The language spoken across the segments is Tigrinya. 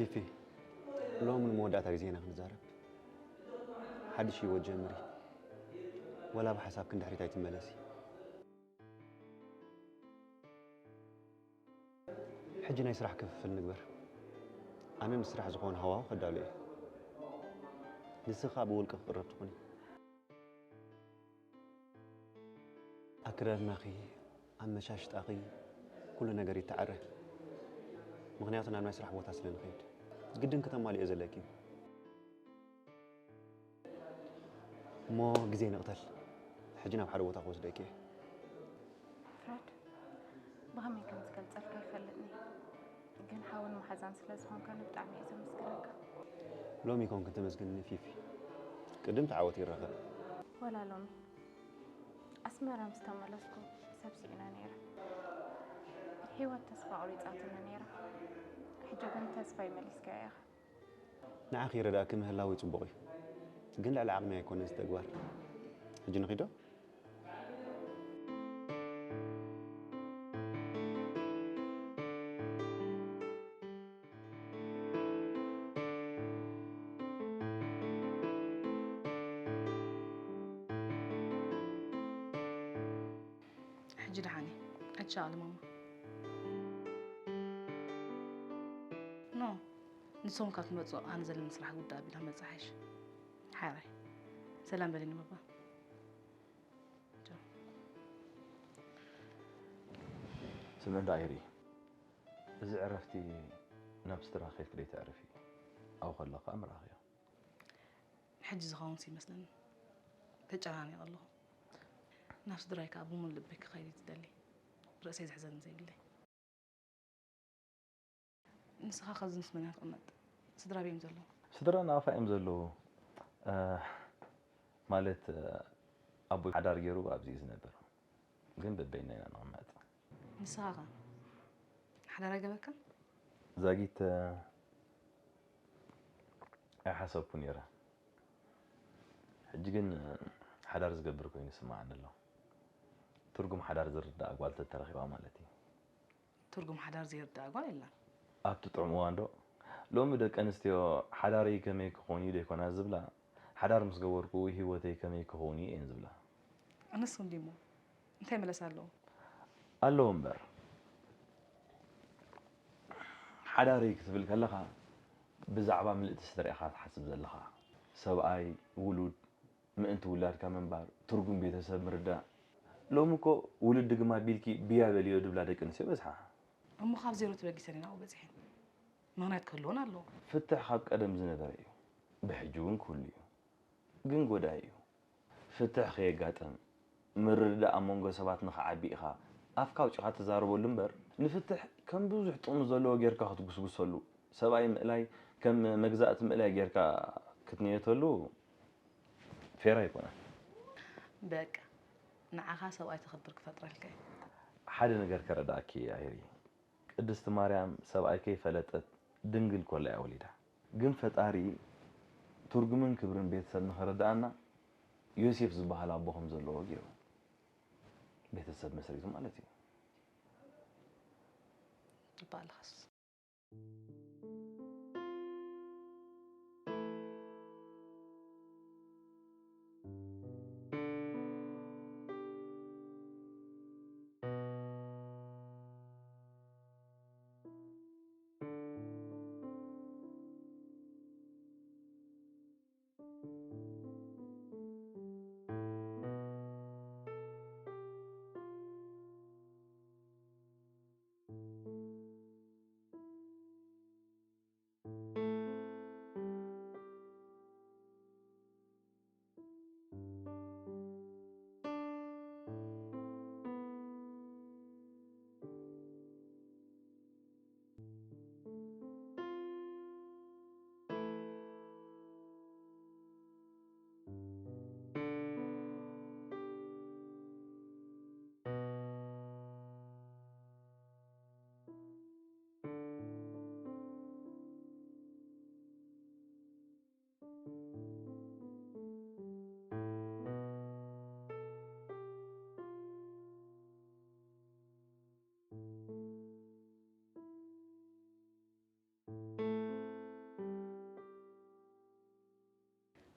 ፊፊ፣ ሎሚ ንመወዳእታ ግዜ ኢና ክንዛረብ። ሓድሽ ህይወት ጀምሪ። ወላ ብሓሳብ ክንድሕሪት ኣይትመለሲ። ሕጂ ናይ ስራሕ ክፍፍል ንግበር። ኣነ ንስራሕ ዝኾነ ሃዋሁ ከዳሉ እየ። ንስኻ ብውልቂ ክቕረብ ትኹኒ። ኣክዳድናኺ፣ ኣመሻሽጣኺ፣ ኩሉ ነገር ይተዓረ። ምኽንያቱ ናብ ናይ ስራሕ ቦታ ስለ ንኸይድ። ግድን ከተማልኦ ዘለኪ እዩ። እሞ ግዜ ንቕተል። ሕጂ ናብ ሓደ ቦታ ክወስደኪ እየ። ፍረድ፣ ብኸመይ ከም ዝገልጸልካ ይፈልጥኒ። ግን ሓውን መሓዛን ስለ ዝኾንካኒ ብጣዕሚ እየ ዘመስግነካ። ሎሚ ይኮንክን ተመስግንኒ ፊፊ። ቅድም ተዓወት ይረኸብ። ወላ ሎሚ ኣስመራ ምስ ተመለስኩ ሰብ ስኢነ ነይረ። ህይወት ተስፋ ቆሪጻትኒ ነይራ። ሕጂ ግን ተስፋይ መሊስካዮ ኢኻ። ንዓኺ ይረዳእኪ ምህላወይ ጽቡቕ እዩ። ግን ልዕሊ ዓቕሚ ኣይኮነን እዚ ተግባር። ሕጂ ንኺዶ? ሕጂ ደሓን እየ። ኣይትሻቐሊ ማማ። ኖ፣ ንሶም ካብ ትመጹ ኣነ ዘለኒ ስራሕ ጉዳይ ኣቢላ መጻ ሓይሽ። ሓራይ። ሰላም በሊኒ ባባ። ቻው። ስምዒ እንዳ ኣይሪ። እዚ ዕረፍቲ ናብ ስድራ ኬድኪ ደይተዕርፊ። ኣብኡ ከለኺ ኣምራኺዮ። ንሕጂ ዝኸውን ይመስለኒ። ተጨናኒቐ ኣለኹ። ናብ ስድራይ ከኣ ብሙሉእ ልበይ ክኸይድ እየ ዝደሊ። ርእሰይ ዝሕዘኒ ዘይብለይ። ንስኻ ከዚ ምስ መን እያ ትቕመጥ? ስድራ ኣበይ እዮም ዘለዉ? ስድራ ናፋ እዮም ዘለዉ። እ፣ ማለት፣ እ፣ ኣቦይ ሓዳር ገይሩ ኣብዚ እዩ ዝነብር። ግን በበይንና ኢና ንቕመጥ። ንስኻ ኸ ሓዳር ኣይገበርካን? ዛጊት፣ እ፣ ኣይሓሰብኩ ነይረ። ሕጂ ግን፣ እ፣ ሓዳር ዝገብር ኮይኑ ይስምዓኒ ኣሎ። ትርጉም ሓዳር ዝርድኣ ጓል ተተረኺባ ማለት እዩ። ትርጉም ሓዳር ዘይርድኣ ጓል የላን። ኣብቲ ጥዑም እዋን ዶ? ሎሚ ደቂ ኣንስትዮ ሓዳረይ ከመይ ክኾን እዩ ዶ ኣይኮና ዝብላ፣ ሓዳር ምስ ገበርኩ ህይወተይ ከመይ ክኸውን እዩ እየን ዝብላ። ኣነስ እንዲሞ እንታይ መለስ ኣለዎ? ኣለዎ እምበር። ሓዳረይ ክትብል ከለኻ ብዛዕባ ምልእቲ ስድራ ኢኻ ትሓስብ ዘለኻ። ሰብኣይ፣ ውሉድ፣ ምእንቲ ውላድካ ምንባር፣ ትርጉም ቤተሰብ ምርዳእ። ሎሚ እኮ ውሉድ ግማ ቢልኪ ብያ በልዮ ድብላ ደቂ ኣንስትዮ በዝሓ። እሞ ካብ ዜሮ ተበጊሰን ኢና ኣብኡ በጺሐን። ምኽንያት ክህልወን ኣለዎ። ፍትሕ ካብ ቀደም ዝነበረ እዩ። ብሕጂ እውን ክህሉ እዩ። ግን ጎዳኢ እዩ። ፍትሕ ከየጋጥም፣ ምርድዳእ ኣብ መንጎ ሰባት ንኽዓቢ ኢኻ ኣፍካ ኣውጺኻ ትዛረበሉ እምበር፣ ንፍትሕ ከም ብዙሕ ጥቕሚ ዘለዎ ጌርካ ክትጉስጉሰሉ፣ ሰብኣይ ምእላይ ከም መግዛእቲ ምእላይ ጌርካ ክትንየተሉ ፌር ኣይኮነን። በቃ፣ ንዓኻ ሰብኣይ ተኽብር ክፈጥረልካ እዩ። ሓደ ነገር ከረድኣኪ ኣይሪ። ቅድስቲ ማርያም ሰብኣይ ከይፈለጠት ድንግል ኮላ እያ ወሊዳ። ግን ፈጣሪ ትርጉምን ክብርን ቤተሰብ ንኸረድኣና ዮሴፍ ዝበሃል ኣቦ ከም ዘለዎ ገይሩ ቤተሰብ መስሪቱ ማለት እዩ። ጽባሕ ኣለኻስ።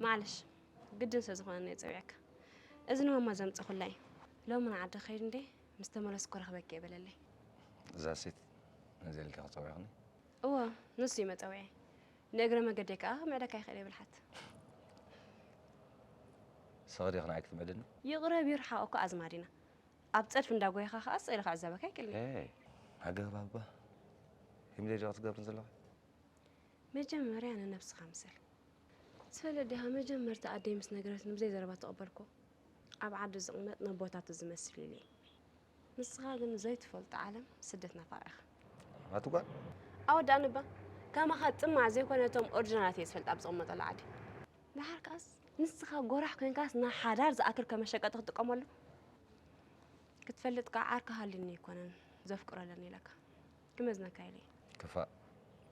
ማዕለሽ፣ ግድን ስለ ዝኾነ እየ ጸዊዐካ። እዚ ንማማ ዘምጸኹላ እዩ። ሎሚ ንዓዲ ክኸይድ እንዴ፣ ምስ ተመለስኩ ክረኽበኪ እየ በለለይ። እዛ ሴት ነዚ ኢልካ ክጸውዕኽኒ? እወ፣ ንሱ እዩ መጸውዒ። ንእግረ መገደይ ከኣ ምዕደካ ይኽእል እየ ብልሓት። ሰኸዲ ኽንዓይ ክትምዕድኒ? ይቕረብ ይርሓቕ እኮ ኣዝማድ ኢና። ኣብ ጸድፊ እንዳጎየኻ ከኣ ስቕ ኢለ ክዕዘበካ ኣይክእልን እየ። ኤይ፣ ኣገባባ። ሂምለይ ዲኻ ትገብርን ዘለኻ? መጀመርያ ንነብስኻ ምሰል። ትፈልጥ ዲኻ፣ መጀመርታ ኣደይ ምስ ነገረትኒ ብዘይ ዘረባ ተቐበልኩ። ኣብ ዓዲ ዝቕመጥ ነቦታቱ ዝመስል ኢለ። ንስኻ ግን ዘይትፈልጦ ዓለም ስደት ናፋቕ ኢኻ። ኣቲ ጓል? ኣወዳእኒ እባ። ከማኻ ጥማዕ ዘይኮነ እቶም ኦሪጂናላት እየ ዝፈልጥ ኣብ ዝቕመጠሉ ዓዲ። ደሓር ከኣስ ንስኻ ጎራሕ ኮይንካስ ንሓዳር ዝኣክል ከመሸቀጢ ክትጥቀመሉ? ክትፈልጥ ከኣ ዓርኪ ሃልዩኒ ኣይኮነን ዘፍቅሮ ኣለኒ ኢለካ። ክመዝነካ ኢለ እየ። ክፋእ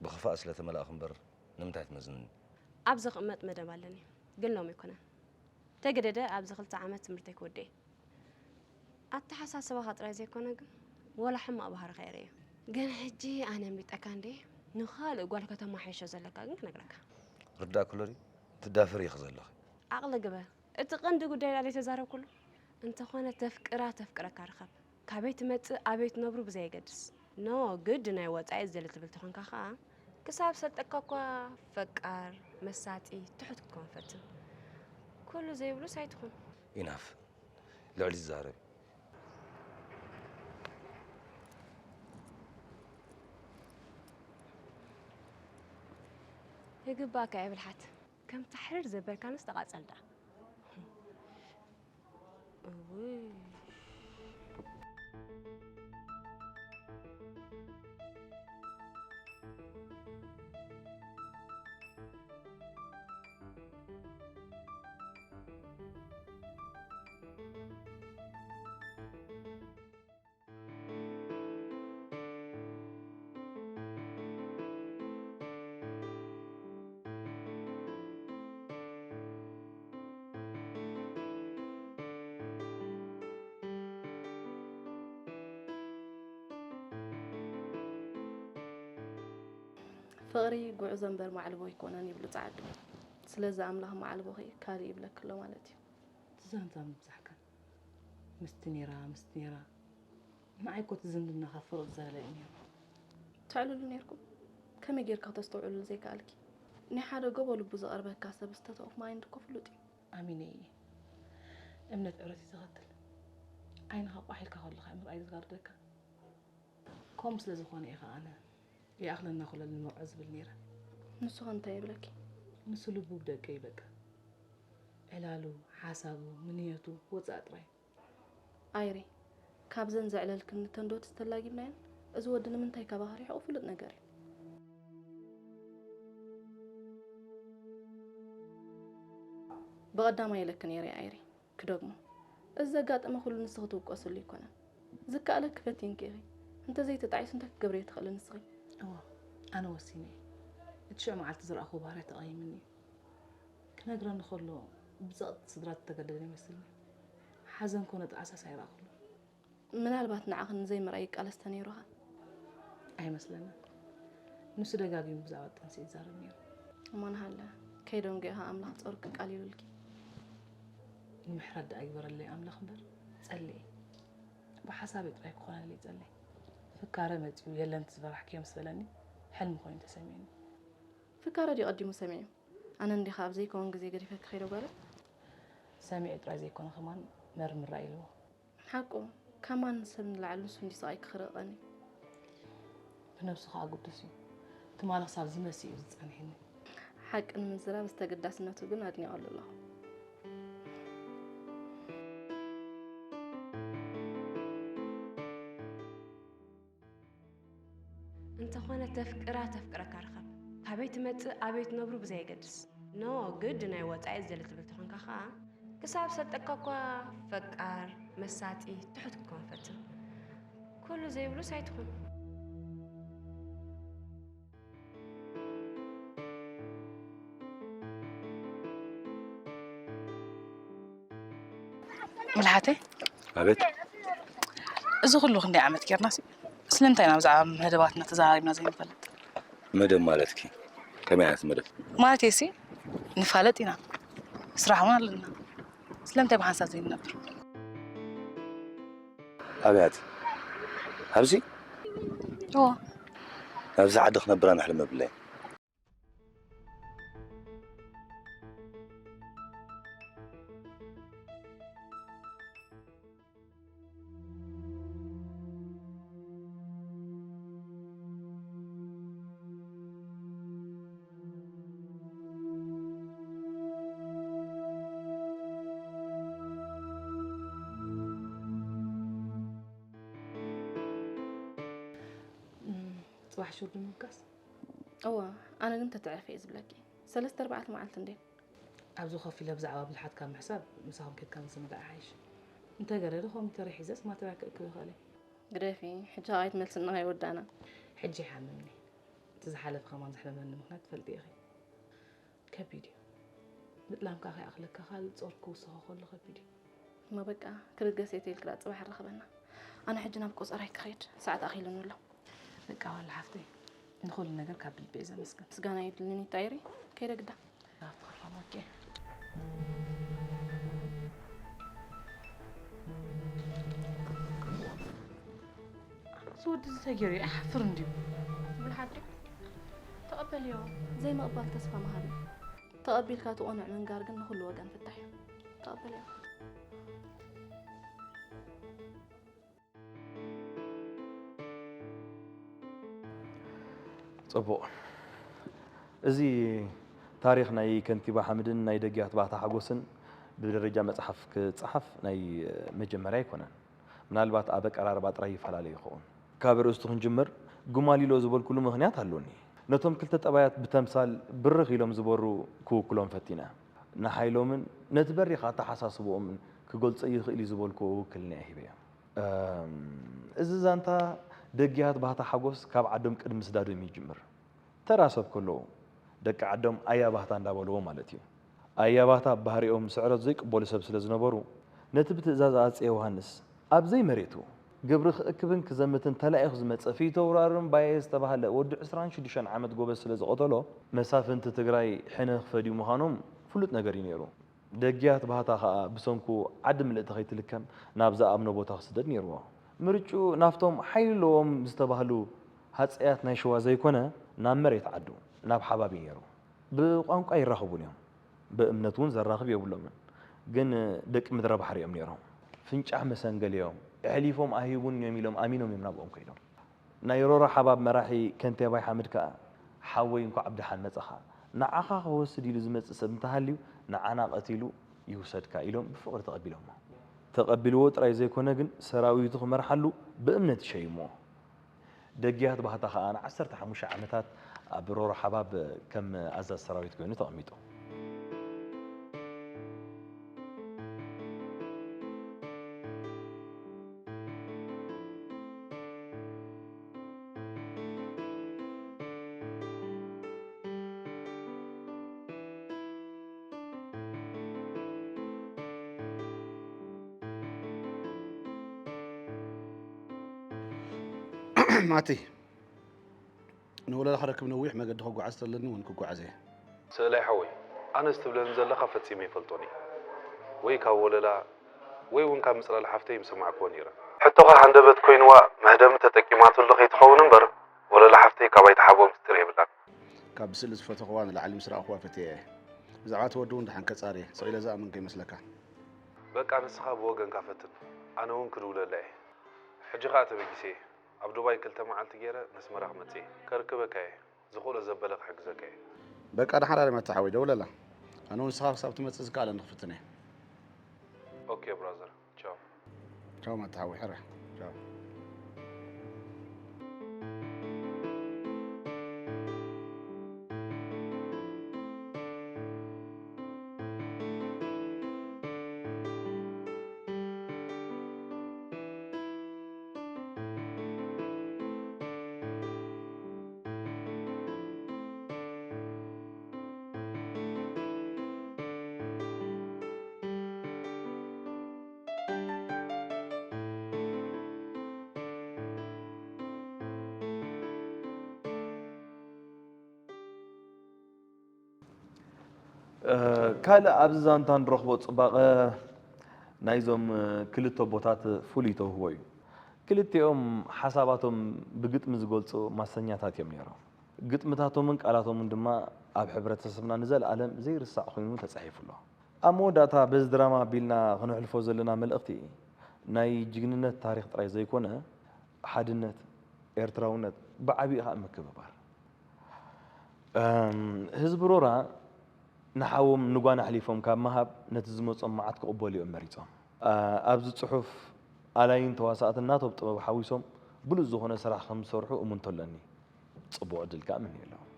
ብኽፋእ ስለ ተመላእኹ እምበር ንምንታይ ትመዝንኒ? ኣብ ዝቕመጥ መደብ ኣለኒ፣ ግን ሎሚ ኣይኮነን። ተገደደ ኣብዚ ክልተ ዓመት ትምህርተይ ክወድእ እየ። ኣተሓሳስባኻ ጥራይ ዘይኮነ ግን ወላ ሕማቕ ባህርኻ እየ ርእየ። ግን ሕጂ ኣነ ኣምሊጠካ እንድየ፣ ንኻልእ ጓል ከተማሓይሾ ዘለካ ግን ክነግረካ። ርዳእ ኩሎ ድዩ? ትዳፈሪ ኢኺ ዘለኺ። ዓቕሊ ግበር። እቲ ቀንዲ ጉዳይ ዳኣ ዘይተዛረብኩሉ። እንተኾነ ተፍቅራ ተፍቅረካ ርኸብ። ካበይ ትመጽእ ኣበይ ትነብሩ ብዘየገድስ። ኖ ግዲ ናይ ወጻኢ ዝደሊ ትብል ተኾንካ ኸኣ ክሳብ ሰልጠካ እኳ ፈቃር፣ መሳጢ፣ ትሑት ክትከውን ፈትን። ኩሉ ዘይብሉስ ኣይትኹን። ኢናፍ። ልዕሊ ዝዛረብ። ይግባእካ እየ ብልሓት። ከምታ ሕርር ዘበልካንስ ተቓጸል ደኣ። እውይ። ፍቕሪ ጉዕዞ እምበር ማዕልቦ ኣይኮነን ይብሉ ጻዕዱ። ስለዚ ኣምላኽ ማዕልቦኺ ካልእ ይብለኪ ኣሎ ማለት እዩ። እቲ ዛንታ ምብዛሕካን ምስቲ ኔራ ምስቲ ኔራ ንዓይ እኮ እቲ ዝምድናኻ ፍርቕ ዝበለ እዩ ነይሩ። ተዕልሉ ነይርኩም? ከመይ ጌርካ ክተስተውዕሉሉ ዘይከኣልኪ? ናይ ሓደ ጎቦ ልቡ ዝቐርበካ ሰብ state of mind እኮ ፍሉጥ እዩ። ኣሚነ እየ። እምነት ዕረት እዩ ዘኸትል። ዓይንኻ ቋሕ ኢልካ ከለኻ እዩ ምርኣይ ዝጋርደካ። ከምኡ ስለ ዝኾነ እየ ኸዓ ኣነ ይኣኽለና ኩለል ንመርዖ ዝብል ነይረ። ንሱ ኸ እንታይ ይብለኪ? ንሱ ልቡ ብደቀይ በቃ። ዕላሉ፣ ሓሳቡ፣ ምንየቱ ወጻእ ጥራይ። ኣይሪ፣ ካብዘን ዘዕለልክኒ ተንዶትስ ተላጊብናየን፣ እዚ ወዲ ንምንታይ ካባኺ ሪሒቑ ፍሉጥ ነገር እዩ። ብቐዳማይ ኢለኪ ነይረ ኣይሪ፣ ክደግሞ። እዚ ዘጋጠመ ኩሉ ንስኺ ትውቀስሉ ኣይኮነን። ዝከኣለኪ ፈቲንኪ ኢኺ። እንተዘይተጣዒሱ እንታይ ክትገብርዮ ትኽእሊ ንስኺ? እወ፣ ኣነ ወሲነ እየ። እቲ ሽዑ መዓልቲ ዝረኣኹዎ ባህርያት ተቐይምኒ እዩ። ክነግረኒ ከሎ ብጸቕጢ ስድራ ዝተገደደ ይመስልኒ። ሓዘን ኮነ ጣዕሳስ ኣይረኣኹሉን። ምናልባት ንዓኺ ንዘይምርኣይ ይቃለስ ተነይሩኻ? ኣይመስለንን። ንሱ ደጋጊሙ ብዛዕባ ጥንሲ ይዛረብ ነይሩ። እሞ ንሃለ ከይደንጉየኻ ኣምላኽ ጾርኪ ቃሊሉልኪ። ንምሕረት ደኣ ይግበረለይ ኣምላኽ እምበር ጸልኢ። ብሓሳበይ ጥራይ ክኾነለይ ይጸሊ። ፍካረ መጺኡ የለን እቲ ዝበራሕክዮ ምስ በለኒ ሕልሚ ኮይኑ ተሰሚዑኒ። ፍካረ ድዩ ቀዲሙ ሰሚዑ? ኣነ እንዲኻ ኣብ ዘይከውን ግዜ ገዲፈኪ ከይደ ጓለ? ሰሚዑ ጥራይ ዘይኮነ ከማን መርምራ ኢልዎ። ሓቁ፣ ካብ ማንም ሰብ ንላዕሊ ንሱ እንዲ ስቓይ ክኽርቐኒ። ብነብሱ ኸኣ ግዱስ እዩ። ትማሊ ክሳብ ዝመሲ እዩ ዝጸንሕኒ። ሓቂ ንምዝራብ ዝተገዳስነቱ ግን ኣድኒቐሉ ኣለኹ። እንተኾነ ተፍቅራ ተፍቅረካ ርኸብ። ካበይ ትመጽእ ኣበይ ትነብሩ ብዘየገድስ። ኖ ግድ ናይ ወጻኢ ዝደሊ ትብል ተኾንካ ኸኣ ክሳብ ሰልጠካ እኳ ፈቃር፣ መሳጢ፣ ትሑት ክትከውን ፈትን። ኩሉ ዘይብሉስ ኣይትኹን። ምልሓተይ ኣቤት። እዚ ኩሉ ክንደይ ዓመት ጌርናሲ ስለምንታይ ኢና ብዛዕባ መደባትና ተዘራሪብና ዘይንፈልጥ? መደብ ማለትኪ ከመይ ዓይነት መደብ? ማለተይሲ ንፋለጥ ኢና። ስራሕ እውን ኣለና። ስለምንታይ ብሓንሳብ ዘይንነብር? ኣብያት ኣብዚ እዎ። ኣብዚ ዓዲ ክነብር ኣነ ሕልሚ የብለይን። ጽባሕ ሽር ንምብጋስ። እወ፣ ኣነ ግን ተትዕርፊ እየ ዝብለኪ። ሰለስተ ኣርባዕተ መዓልቲ እንዴ? ኣብዚ ኮፍ ኢለ ብዛዕባ ብልሓትካ ምሕሳብ ምሳኹም ኬድካ ምዝንጋዕ ይሓይሽ። እንተገለ ዶ ኮምፒተረይ ሒዘስ ማተርያ ክእክብ ይኽእል እየ። ግደፊ፣ ሕጂ ከኣ ኣይትመልስና ከይወዳእና። ሕጂ ይሓምምኒ። እቲ ዝሓለፈ ከማን ዘሕመመኒ ምኽንያት ትፈልጢ ኢኺ። ከቢድ እዩ። ምጥላምካ ከይኣኽለካ ካልእ ጾር ክውስኾ ከሎ ከቢድ እዩ። እሞ በቃ ክብገስ እየ ተይልኪ ደኣ ጽባሕ ንራኸበና። ኣነ ሕጂ ናብ ቆጸራይ ክኸይድ ሰዓት ኣኺሉኒ ኣሎ። በቃ ዋላ ሓፍተይ ንኹሉ ነገር ካብ ብልቢ እየ ዘመስግን። ምስጋና የድልንን እዩ ታይሪ ከይደ ግዳ። ናብቲ ክፋል ኦኬ። እዚ ወዲ እዚ ተገይሩ ይሓፍር እንድዩ። ብልሓትሪ ተቐበልዮ። ዘይምቕባል ተስፋ መሃሪ እዩ። ተቐቢልካ እቲ ቁኑዕ ምንጋር ግን ንኹሉ ወገን ፍታሕ እዩ። ተቐበልዮ። ጽቡቕ። እዚ ታሪኽ ናይ ከንቲባ ሓምድን ናይ ደግያት ባህታ ሓጎስን ብደረጃ መጽሓፍ ክጸሓፍ ናይ መጀመርያ ኣይኮነን። ምናልባት ኣብ ኣቀራርባ ጥራይ ይፈላለ ይኸውን። ካብ ኣርእስቱ ክንጅምር፣ ጉማሊሎ ዝበልኩሉ ምኽንያት ኣሎኒ። ነቶም ክልተ ጠባያት ብተምሳል ብርኽ ኢሎም ዝበሩ ክውክሎም ፈቲነ። ንሓይሎምን ነቲ በሪኽ ኣተሓሳስብኦምን ክገልጾ ይኽእል እዩ ዝበልክዎ ውክልና እየ ሂበዮም። እም፣ እዚ ዛንታ ደግያት ባህታ ሓጎስ ካብ ዓዶም ቅድሚ ምስዳዶም ይጅምር። ተራ ሰብ ከለዉ ደቂ ዓዶም ኣያ ባህታ እንዳበልዎ ማለት እዩ። ኣያ ባህታ ብባህሪኦም ስዕረት ዘይቅበሉ ሰብ ስለ ዝነበሩ ነቲ ብትእዛዝ ኣጼ ዮሃንስ ኣብ ዘይመሬቱ ግብሪ ክእክብን ክዘምትን ተላኢኹ ዝመጸ ፊተውራሪ እምባየ ዝተባህለ ወዲ ዕስራን ሽዱሽተን ዓመት ጎበዝ ስለ ዝቐተሎ መሳፍንቲ ትግራይ ሕነ ክፈድዩ ምዃኖም ፍሉጥ ነገር እዩ ነይሩ። ደግያት ባህታ ኸኣ ብሰንኩ ዓዲ ምልእቲ ኸይትልከም ናብ ዝኣምኖ ቦታ ክስደድ ነይርዎ። ምርጭኡ ናብቶም ሓይሊ ኣለዎም ዝተባህሉ ሃጸያት ናይ ሸዋ ዘይኮነ ናብ መሬት ዓዱ ናብ ሓባብ እዩ ነይሩ። ብቋንቋ ይራኸቡን እዮም። ብእምነት እውን ዘራኽብ የብሎምን። ግን ደቂ ምድረ ባሕሪ እዮም ነይሮም። ፍንጫሕ መሰንገል እዮም። ኣሕሊፎም ኣይህቡን እዮም ኢሎም ኣሚኖም እዮም ናብኦም ከይዶም። ናይ ሮሮ ሓባብ መራሒ ከንቴባይ ሓምድ ከኣ ሓወይ እንኳዕ ብደሓን መጻኻ፣ ንዓኻ ክወስድ ኢሉ ዝመጽእ ሰብ እንተሃልዩ ንዓና ቀቲሉ ይውሰድካ ኢሎም ብፍቕሪ ተቐቢሎሞ። ተቐቢልዎ ጥራይ ዘይኮነ ግን ሰራዊቱ ክመርሓሉ ብእምነት እዩ ሸይምዎ። ደግያት ባህታ ከኣ ንዓሰርተ ሓሙሽተ ዓመታት ኣብ ሮሮ ሓባብ ከም ኣዛዚ ሰራዊት ኮይኑ ተቐሚጡ። ማቲ፣ ንወለላ ክረክብ ነዊሕ መገዲ ክጓዓዝ ተለኒ እውን ክጓዓዝ እየ። ስእላይ ሓወይ፣ ኣነስ ትብለኒ ዘለኻ ፈጺመ ኣይፈልጦን እየ። ወይ ካብ ወለላ ወይ እውን ካብ ምጽላል ሓፍተይ ምሰማዕክዎ ነይረ። ሕቶኻ ሃንደበት ኮይንዋ መህደሚ ተጠቂማትሉ ከይትኸውን እምበር ወለላ ሓፍተይ ካባይ ትሓብኦ ምስጢር የብላን። ካብ ብስእሊ ዝፈተኽዋ ንላዕሊ ምስ ረኣኽዋ ፈትየያ እየ። ብዛዕባ እቲ ወዲ እውን ደሓን ከጻሪ እየ። ስቕ ኢለ ዝኣምን ከይመስለካ። በቃ ንስኻ ብወገንካ ፈትን። ኣነ እውን ክድውለላ እየ። ሕጂ ኸኣ ተበጊሰ እየ። ኣብ ዱባይ ክልተ መዓልቲ ገይረ ነስመራ ክመጽእ እየ። ከርክበካ እየ። ዝኽእሎ ዘበለ ክሕግዘካ እየ። በቃ ደሓን ኣለ መታ ሓወይ ደውለላ። ኣነ እውን ንስኻ ክሳብ ትመጽእ ዝከኣለኒ ክፍትን እየ። ኦኬ ብራዘር ቻው። ቻው መታ ሓወይ ሕረ ቻው። ካልእ ኣብዚ ዛንታ ንረኽቦ ጽባቐ ናይዞም ክልተ ኣቦታት ፍሉይ ተውህቦ እዩ። ክልቲኦም ሓሳባቶም ብግጥሚ ዝገልጹ ማሰኛታት እዮም ነይሮም። ግጥምታቶምን ቃላቶምን ድማ ኣብ ሕብረተሰብና ንዘለኣለም ዘይርሳዕ ኮይኑ ተጻሒፉ ኣሎ። ኣብ መወዳእታ በዚ ድራማ ኣቢልና ክነሕልፎ ዘለና መልእኽቲ ናይ ጅግንነት ታሪኽ ጥራይ ዘይኮነ፣ ሓድነት፣ ኤርትራውነት፣ ብዓቢኡ ኸኣ ምክብባር። እም፣ ህዝቢ ሮራ ንሓዎም ንጓና ኣሕሊፎም ካብ ምሃብ ነቲ ዝመጾም መዓት ክቕበሉ እዮም መሪጾም። ኣ-፣ ኣብዚ ጽሑፍ ኣላይን ተዋሳእትን ናቶም ጥበብ ሓዊሶም ብሉጽ ዝኾነ ስራሕ ከም ዝሰርሑ እሙንቶ ኣለኒ። ጽቡቕ ዕድል ከኣ እምነየሎም።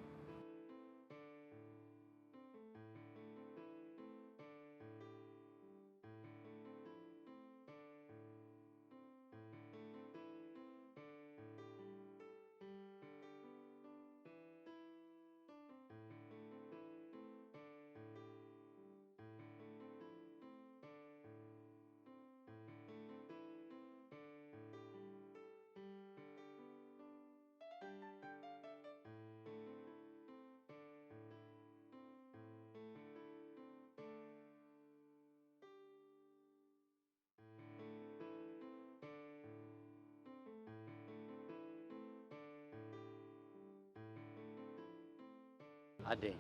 ኣደይ፣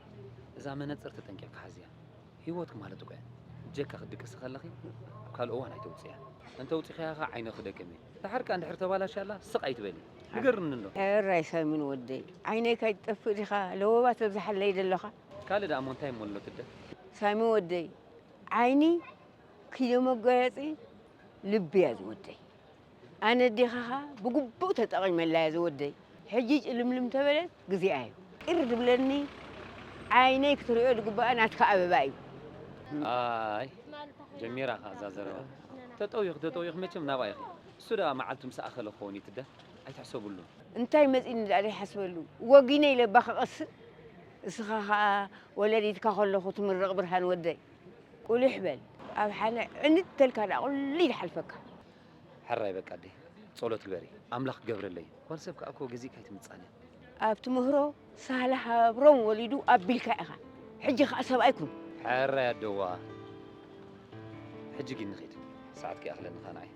እዛ መነጽር ተጠንቂቕካ ሓዝያ። ህይወትኪ ማለት እኮ እያ። ብጀካ ክትድቅሲ ከለኺ ኣብ ካልእ እዋን ኣይተውጽእያ። እንተ ኣውጺኽያ ኸኣ ዓይንኺ ክደክም እዩ። ደሓር ከኣ እንድሕር ተባላሽያላ ስቕ ኣይትበሊ። ንገርኒ እንዶ። ሕራይ ሳሚን ወደይ፣ ዓይነይ ካይትጠፍእ ዲኻ ለበዋ ተብዝሓለይ ደለኻ? ካልእ ደኣ እሞ እንታይ እሞ ኣሎ ትደ? ሳሚ ወደይ፣ ዓይኒ ኪሎ መጋየጺ ልቢ እያ ዝወደይ። ኣነ ኣዴኻ ኸኣ ብግቡእ ተጠቒመላ እየ ዝወደይ። ሕጂ ጭልምልም ተበለት ግዜኣ እዩ። ቅር ዝብለኒ ዓይነይ ክትርእዮ ዝግብኣ ናትካ ኣበባ እዩ። ኣይ ጀሚራ ኸኣ እዛ ዘረባ። ተጠውይኺ ተጠውይኺ መቸም ናብኣ ኢኺ። እሱ ደኣ መዓልቱ ምስ ኣኸለ ክኸውን እዩ ትደ ኣይትሕሰብሉ። እንታይ መጺኒ ደኣ ዘይሓስበሉ? ወጊነ ኢለ እባ ክቐስን። እስኻ ኸኣ ወለዲትካ ከለኹ ትምረቕ ብርሃን ወደይ። ቁሊሕ በል። ኣብ ሓለ ዕንድ ተልካ ደኣ ቁሊ ይሓልፈካ። ሕራይ በቃ ኣደይ፣ ጸሎት ግበሪ፣ ኣምላኽ ክገብረለይ። ጓል ሰብ ከኣ እኮ ገዚእካ ኣይትምጻኒ። ኣብ ትምህሮ ሳህለ ሃብሮም ወሊዱ ኣቢልካ ኢኻ። ሕጂ ከኣ ሰብኣይ ኩን። ሕራይ ኣደዋ። ሕጂ ግን ንኺድ። ሰዓት ከይኣኽለኒ ኸኣ ንዓይ።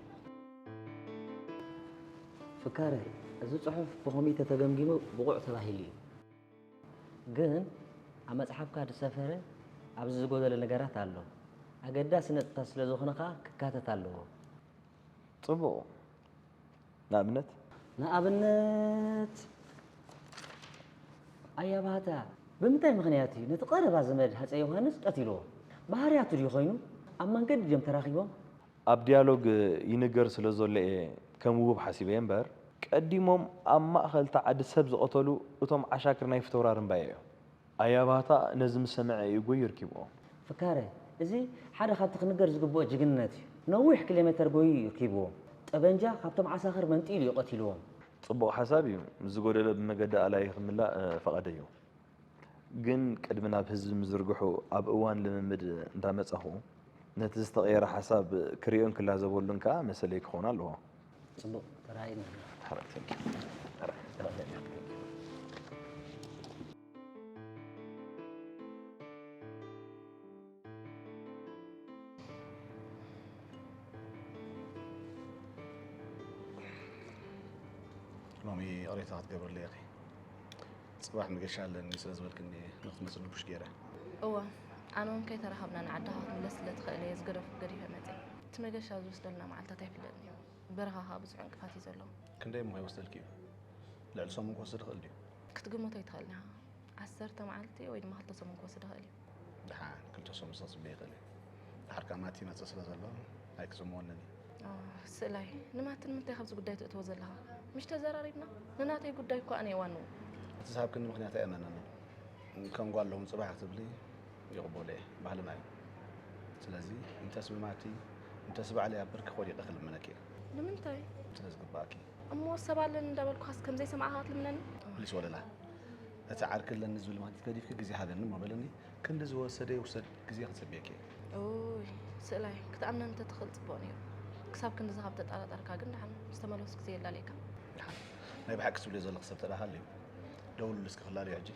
ፍካረ፣ እዚ ጽሑፍ ብኮሚተ ተገምጊሙ ብቑዕ ተባሂሉ እዩ። ግን ኣብ መጽሓፍካ ዝሰፈረ ኣብዚ ዝጎደለ ነገራት ኣሎ። ኣገዳሲ ነጥብታት ስለ ዝኾነ ከኣ ክካተት ኣለዎ። ጽቡቕ። ንኣብነት? ንኣብነት፣ ኣያ ባህታ ብምንታይ ምኽንያት እዩ ነቲ ቀረባ ዘመድ ሃጸይ ዮሃንስ ቀቲልዎ? ባህርያቱ ድዩ ኮይኑ? ኣብ መንገዲ ድዮም ተራኺቦም? ኣብ ዲያሎግ ይንገር ስለ ዘሎ እየ ከም ውሁብ ሓሲበዮ እምበር፣ ቀዲሞም ኣብ ማእኸል እታ ዓዲ ሰብ ዝቐተሉ እቶም ዓሻክር ናይ ፊተውራሪ እምባየ እዮም። ኣያ ባህታ ነዚ ምስ ሰምዐ እዩ ጎዩ ርኪብኦ። ፍካረ፣ እዚ ሓደ ካብቲ ክንገር ዝግብኦ ጅግንነት እዩ። ነዊሕ ኪሎ ሜተር ጎዩ እዩ ርኪብዎም። ጠበንጃ ካብቶም ዓሳኽር መንጢሉ እዩ ቀቲልዎም። ጽቡቕ ሓሳብ እዩ። ምስ ዝጎደለ ብመገዲ ኣላዪ ክምላእ፣ እ፣ ፈቐደ እዩ። ግን ቅድሚ ናብ ህዝቢ ምዝርግሑ ኣብ እዋን ልምምድ እንዳመጻኹ ነቲ ዝተቐየረ ሓሳብ ክርእዮን ክላዘበሉን ከኣ መሰለይ ክኸውን ኣለዎ። ጽቡቕ፣ ተራእዩና። ሕራይ፣ thank you። ሕራይ፣ ሕራይ፣ thank you። ሎሚ ይቕሬታ ክትገብርለይ ኢኺ። ጽባሕ መገሻ ኣለኒ ስለ ዝበልክኒ ንኽትመጽኒ ፑሽ ገይረ። እወ፣ ኣነ እውን ከይተራኸብና ንዓድኻ ክትምለስ ስለ ትኽእል እየ ዝገደፍኩ ገዲፈ መጽየ። እቲ መገሻ ዝወስደልና መዓልታት ኣይፍለጥን እዩ። በረኻ ኸኣ ብዙሕ ዕንቅፋት እዩ ዘለዎ። ክንደይ እሞ ከይወስደልኪ እዩ? ልዕሊ ሰሙን ክወስድ ይኽእል ድዩ? ክትግምቶ ኣይትኽእልን ኢኻ። ዓሰርተ መዓልቲ ወይ ድማ ክልተ ሰሙን ክወስድ ይኽእል እዩ። ደሓን ክልተ ሰሙን ክጽበ ይኽእል እዩ። ደሓር ከኣ ማቲ ይመጽእ ስለ ዘሎ ኣይክጽምወንን እዩ። ኦ፣ ስእላይ፣ ንማቲ ንምንታይ ካብዚ ጉዳይ ትእትዎ ዘለኻ? ምሽ ተዘራሪብና? ንናተይ ጉዳይ እኮ ኣነ እየ ዋንኡ። እቲ ዝሃብክኒ ምኽንያት ኣየመነንን። ከም ጓል ሎሚ ጽባሕ ክትብሊ ይቕበሎ እየ፣ ባህልና እዩ። ስለዚ እንተስ ብማቲ እንተስ ባዕለይ ኣብ ብርክኺ ወዲቐ ክልምነኪ እየ። ንምንታይ? ስለ ዝግብኣኪ። እሞ ሰብ ኣለኒ እንዳበልኩኻስ ከም ዘይሰማዕኻ ክትልምነኒ? ፕሊስ ወለላ። እቲ ዓርኪ ኣለኒ ዝብል ማንቲት ገዲፍኪ ግዜ ሃበኒ እሞ በለኒ። ክንዲ ዝወሰደ ይውሰድ ግዜ ክጽብየኪ እየ። ኡይ፣ ስእላይ ክትኣምነኒ እንተትኽእል ጽቡቕ ነይሩ። ክሳብ ክንድዚ ካብ ተጠራጠርካ ግን ደሓን ምስ ተመለሱ ግዜ የላልየካ። ደሓን። ናይ ብሓቂ ትብልዮ ዘለኺ ሰብ ተደኣ ሃልዩ። ደውልሉ እስኪ ክላለዩ ሕጂ።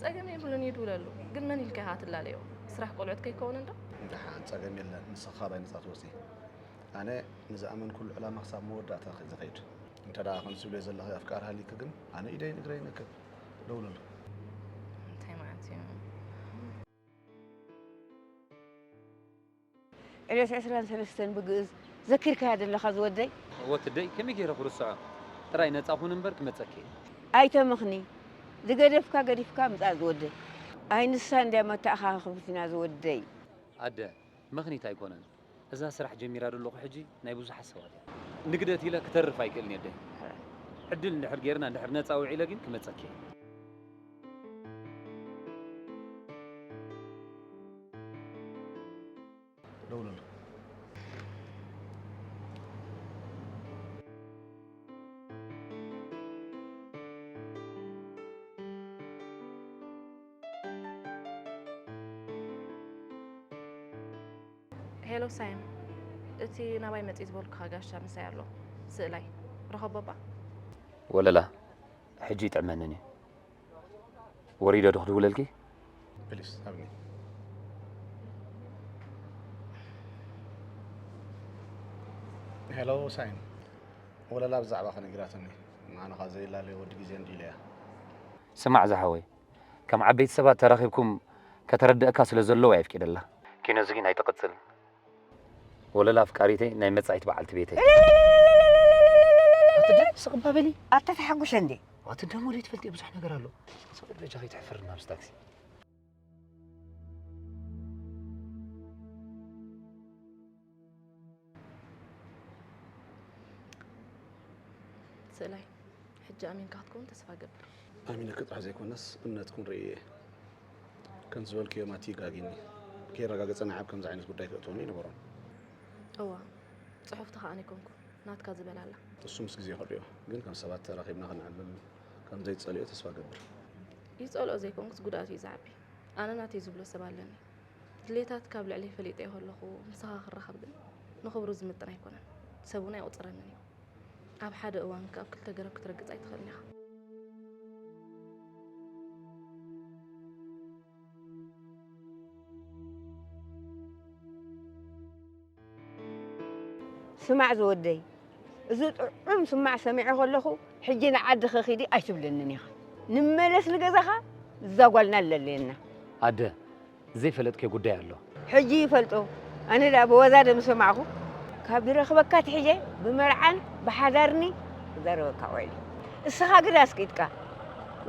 ጸገም የብሉን፣ ይድውለሉ። ግን መን ኢልካ ኢኻ ትላለዮ? ስራሕ ቆልዑት ከይከውን እንዶ? ደሓን፣ ጸገም የለን። ንስኻ ካባይ ነጻ ትወጺ። ኣነ ንዝኣመንኩሉ ዕላማ ክሳብ መወዳእታ ዝኸይድ። እንተ ደኣ ከምዚ ትብልዮ ዘለኺ ኣፍቃሪ ሃልዩኪ ግን፣ ኣነ ኢደይን እግረይን እክብ። ደውለሉ። እንታይ ማለት እዩ? ዕለት ዕስራን ሰለስተን ብግእዝ ዘኪርካያ ዘለኻ ዝወደይ? ወትደይ ከመይ ገይረ ክርስዖ? ጥራይ ነጻ ኩን እምበር ክመጸኪ እየ። ኣይተምኽኒ። ዝገደፍካ ገዲፍካ ምጻእ ዝወደይ። ኣይ ንሳ እንድያ መተኣኻኸቢትና ዝወደይ። ኣደ፣ ምኽኒት ኣይኮነን። እዛ ስራሕ ጀሚራ ዘለኹ ሕጂ ናይ ብዙሓት ሰባት እያ። ንግደት ኢለ ክተርፍ ኣይክእልን እየ ኣደይ። ዕድል እንድሕር ጌርና እንድሕር ነጻ ውዒለ ግን ክመጸኪ እየ። ደውለሉ። ሄሎ ሳይም፣ እቲ ናባይ መጺ ዝበልኩኻ ጋሻ ምሳይ ኣሎ። ስእላይ ረኸቦ እባ። ወለላ፣ ሕጂ ይጥዕመንን እዩ። ወሪዶ ዶ ክድውለልኪ? ፕሊስ፣ ሃብኒ። ሄሎ ሳይም፣ ወለላ ብዛዕባኻ ነጊራትኒ። ንዓኻ ዘይላለየ ወዲ ግዜ እንድዩ ኢለያ። ስማዕ ዝሓወይ፣ ከም ዓበይቲ ሰባት ተራኺብኩም ከተረድእካ ስለ ዘለዎ እየ ኣፍቂደላ። ኪኖ እዚ ግን ኣይትቕጽል። ወለላ ኣፍቃሪተይ ናይ መጻኢት በዓልቲ ቤተይ። ኣቲ ደይ ስቕ እባ በሊ። ኣታ ተሓጉሰ እንዴ? ኣቲ ደሞ ደይ ትፈልጢ ብዙሕ ነገር ኣሎ። ስቕ በጃኺ ትሕፍር ናብዚ ታክሲ። ስእላይ ሕጂ ኣሚንካ ክትከውን ተስፋ ገብር። ኣሚነ ክጥራሕ ዘይኮነስ እምነትኩም ርእየ። ከም ዝበልክዮ ማቲ ጋጊኒ ከይረጋገጸ ንዓብ ከምዚ ዓይነት ጉዳይ ክእትወኒ ይነበሮን። እዋ ጽሑፍቲ ከኣ ኣይኮንኩ ናትካ ዝበላላ። እሱ ምስ ግዜ ክርእዮ ግን ከም ሰባት ተራኺብና ክንዕልል ከም ዘይትጸልኦ ተስፋ ገብር። ይጸልኦ ዘይኮንኩስ ጉድኣቱ እዩ ዝዓቢ። ኣነ ናተይ ዝብሎ ሰብ ኣለኒ። ድሌታት ካብ ልዕለይ ፈሊጠ ከለኹ ምሳኻ ክራኸብ ግን ንኽብሩ ዝምጥን ኣይኮነን። ሰብ እውን ኣይቑጽረንን እዩ። ኣብ ሓደ እዋን ካብ ክልተ ገረብ ክትረግጽ ኣይትኽእልን ኢኻ። ስማዕ ዝወደይ፣ እዚ ጥዑም ስማዕ ሰሚዐ ከለኹ ሕጂ ንዓድኺ ኺዲ ኣይትብለንን ኢኻ። ንመለስ ንገዛኻ፣ እዛ ጓልና ኣለለየና። ኣደ፣ ዘይፈለጥክዮ ጉዳይ ኣሎ። ሕጂ ይፈልጦ። ኣነ ደኣ ብወዛ ዶ ምሰማዕኹ? ካብ ዝረኽበካ ትሒዘ ብመርዓን ብሓዳርኒ ክዛረበካ ውዒለ። እስኻ ግዳ ኣስቂጥካ።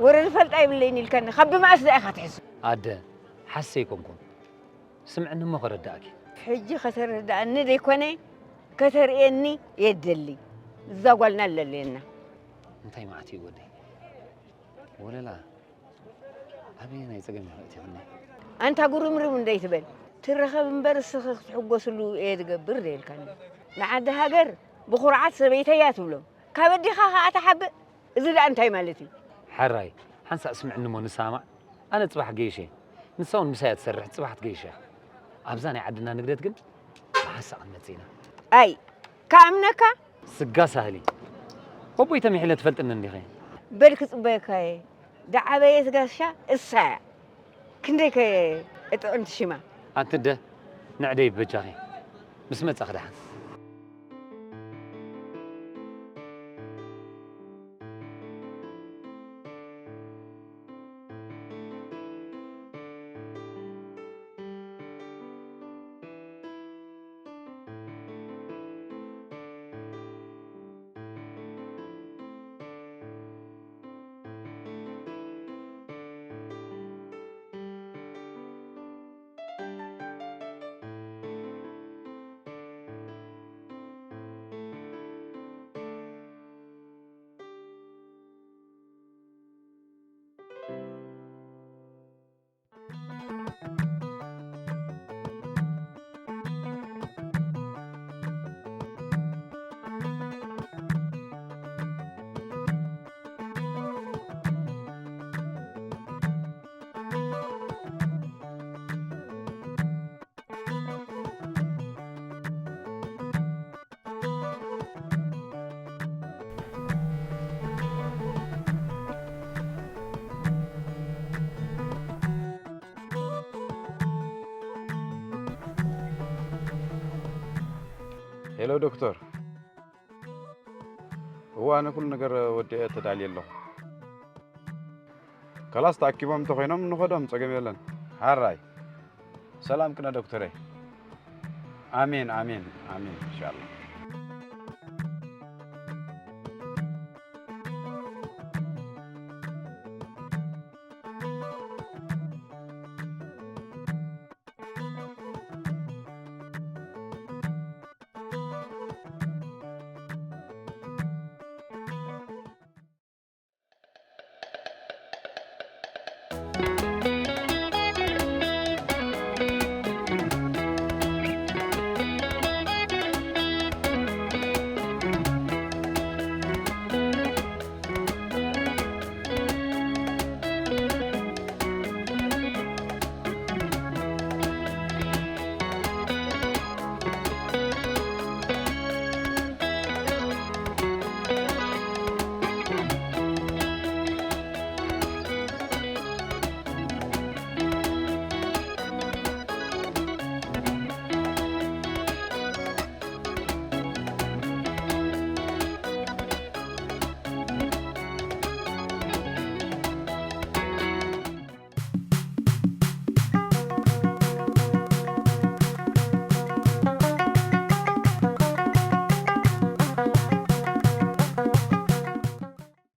ወረ ዝፈልጣ የብለይን ኢልካኒ። ካብ ብመኣስ ደኣ ኢኻ ትሕሱ? ኣደ፣ ሓሰ ኣይኮንኩን። ስምዕኒ እሞ ከረድኣኪ። ሕጂ ከተረድኣኒ ደይኮነ ከተርእየኒ እየ ዝደሊ። እዛ ጓልና ኣለለየና። እንታይ መዓት እዩ ወደይ? ወለላ ኣበየናይ ጸገም ኢኺ ኣእቲኽኒ? ኣንታ ጉርምርም እንደይትበል። ትረኸብ እምበር እስኺ ክትሕጎስሉ እየ ዝገብር ደይልካኒ። ንዓዲ ሃገር ብኹርዓት ሰበይተይ እያ ትብሎም። ካብ ኣዴኻ ኸኣ ትሓብእ። እዚ ደኣ እንታይ ማለት እዩ? ሕራይ፣ ሓንሳእ ስምዕኒ እሞ ንሰማማዕ። ኣነ ጽባሕ ገይሸ፣ ንሳ እውን ምሳይ እያ ትሰርሕ፣ ጽባሕ ትገይሽ እያ። ኣብዛ ናይ ዓድና ንግደት ግን ብሓንሳእ ክንመጽእ ኢና። ኣይ፣ ክኣምነካ? ስጋ ሳህሊ። በቦይ ተሚሒለ ትፈልጥኒ እንዲኺ። በል ክጽበየካ እየ። ዝዓበየት ጋሻ እሳ እያ። ክንደይ ከ እጥዕምቲ ሽማ። ኣንቲ ኣደ ንዕደይ በጃኺ ምስ መጻኺ ደሓን። ሄሎ ዶክተር። እዋ፣ ኣነ ኩሉ ነገር ወዲአ ተዳልየ ኣለኹ። ከላስ ተኣኪቦም እንተኾይኖም ንኸዶም፣ ጸገም የለን። ሓራይ ሰላም ቅነ ዶክተረይ። ኣሜን ኣሜን ኣሜን ኢንሻኣላህ።